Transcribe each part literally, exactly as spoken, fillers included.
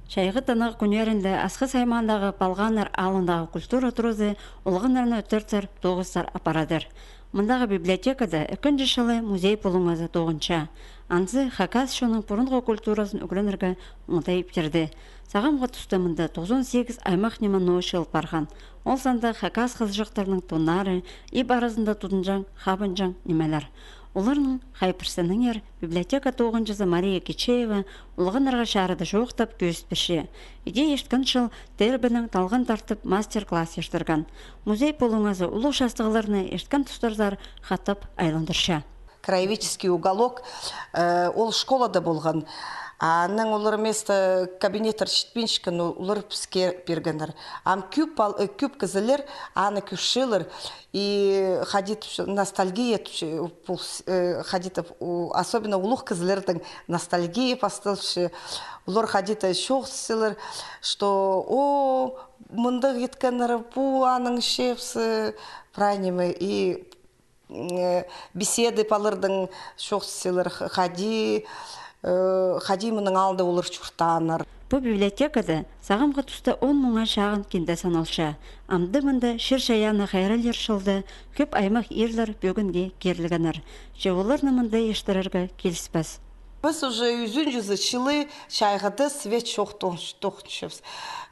Чайғы танығ кӱннерінде Асхыс аймаандағы Палғаннар аалындағы культура туразы олғаннарны ӧтіртір тоғыстар апарадыр. Мындағы библиотекада ікінҷі чылы музей полуңазы тоғынча. Анзы хакас чонның пурунғы культуразын ӱгренерге оңдай пирді. Сағамғы туста мында тоғызон сигіс аймах ниме ноо чыыл парған. Ол санда хакас хызыҷахтарның тоннары, иб аразында тудынҷаң, хабынҷаң нимелер. Оларның хай пірсінеңер библиотека тоғынҷызы Мария Кичеева олғаннарға чарыды чоохтап кӧзіт пирче. Иди ирткен чыл Тербенең талған тартып мастер-класс иртірген. Музей полуңазы улуғ частығларны ирткен тустарзар хатап айландырча. Краеведческий уголок, э, ол школада полған. Анаң олар место кабинеттер читпинчеткен, ол-, олар піске пиргеннер. Ам кӧп пал-, э, кӧп кізілер аны кӧрчелер. И хайди тіпче, ностальгия тіпче, пу с-, э, хайди тіп, у, особенно улуғ кізілернің ностальгия пасталча. Олар хайди тіп чоохтасчалар, что, о, мындағ иткеннер, пу аның чебізі, прай ниме, и, м, э, беседы паларның чоохтасчалар, х-, хайди, э, хайди мының алнында олар чуртааннар. Пу библиотекада сағамғы туста он муңа чағын кинде саналча. Амды мында чир-чайаанны хайраллир чылда кӧп аймах ирлер пӧгінге кирілгеннер. Че оларны мында иртірерге киліспес. Піс уже ӱзінҷізі чылы чайғыда свет чох тоғынчабыс.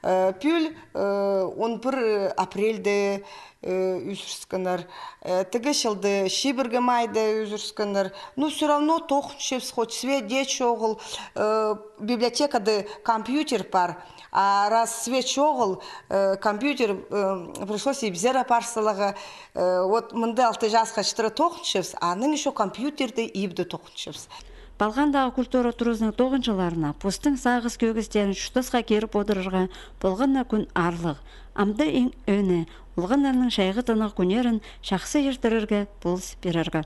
Э, пӱӱл, э, он пір апрельде, э, ӱзӱріскеннер. Э, тігі чылда чибіргі майда ӱзӱріскеннер. Ну, всё равно тоғынчабыс, хоть свет дее чоғыл, э, библиотекада компьютер пар. А раз свет чоғыл, э, компьютер, э, пришлось ибзер апар саларға. Э, вот мында алты часха читіре тоғынчабыс, анаң ещё компьютерде ибде тоғынчабыс. Палғандағы культура туразының тоғынҷыларына постың сағыс кӧгістерін чуртасха киріп одырарға полған на кӱн аарлығ. Амды иң ӧӧні, олғаннарның чайғы танығ кӱннерін чахсы иртірерге полыс пирерге.